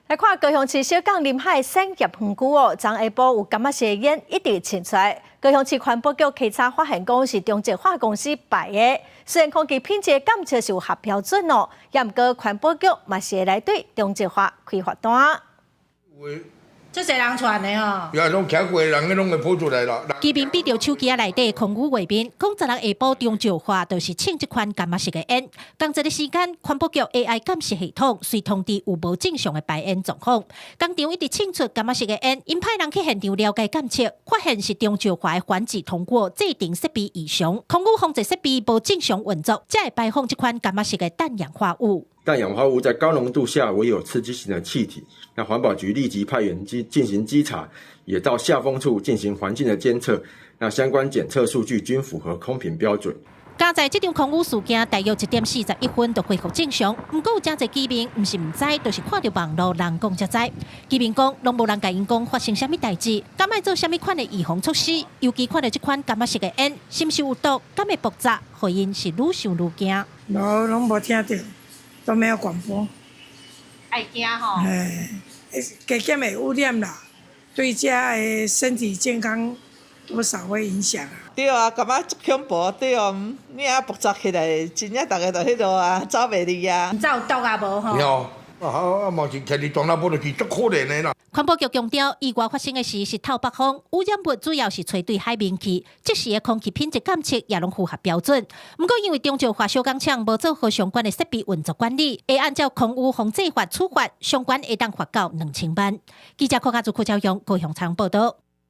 來看高雄市小港臨海產業園區哦，昨下晡有柑仔色煙一直衝出來。高雄市環保局稽查發現，講是中石化公司排的。雖然空氣品質監測是有合標準哦，也毋過環保局嘛是會來對中石化開罰單。這濟人傳的吼，也攏徛過人，攏會跑出來啦。居民比著手機仔內底空污畫面，講十六下晡中石化就是衝這款柑仔色的煙。仝一个時間，環保局 AI 監視系統隨通知有無正常的排煙狀況。工廠一直衝出柑仔色的煙，𪜶派人去現場了解檢測，發現是中石化的環境通過制程設備異常，空污防治設備無正常運作，才會排放這款柑仔色的氮氧化物。氮氧化物在高濃度下為有刺激性的氣體，那環保局立即派員進行稽查，也到下風處進行環境的監測，那相關檢測數據均符合空品標準。佳哉這場空污事件大約1點41分就恢復正常，毋過有誠濟居民毋是毋知，就是看著網路人講才知。居民講，攏無人共𪜶講發生啥物代誌，敢愛做啥物款的預防措施，尤其看著這款柑仔色的煙，是毋是有毒，敢會爆炸，予𪜶是愈想愈驚。無，攏無聽著。都沒有廣播。愛驚吼。嘿，加減會污染啦，對遮的身體健康多少會影響啊。對啊，感覺足恐怖，對哦，你啊爆炸起來，真正逐个就彼落啊，走袂離啊。毋知有毒啊無吼？有，啊啊嘛是徛佇大腦部就是足可憐的啦。環保局強調，意外發生的時是透北風，污染物主要是吹對海面去，即時的空氣品質監測也攏符合標準。毋過因為中石化小工廠無做好相關的設備運作管理，會按照空污防治法處罰，相關會當罰到2000萬。記者柯家祖、柯昭勇高雄場報道。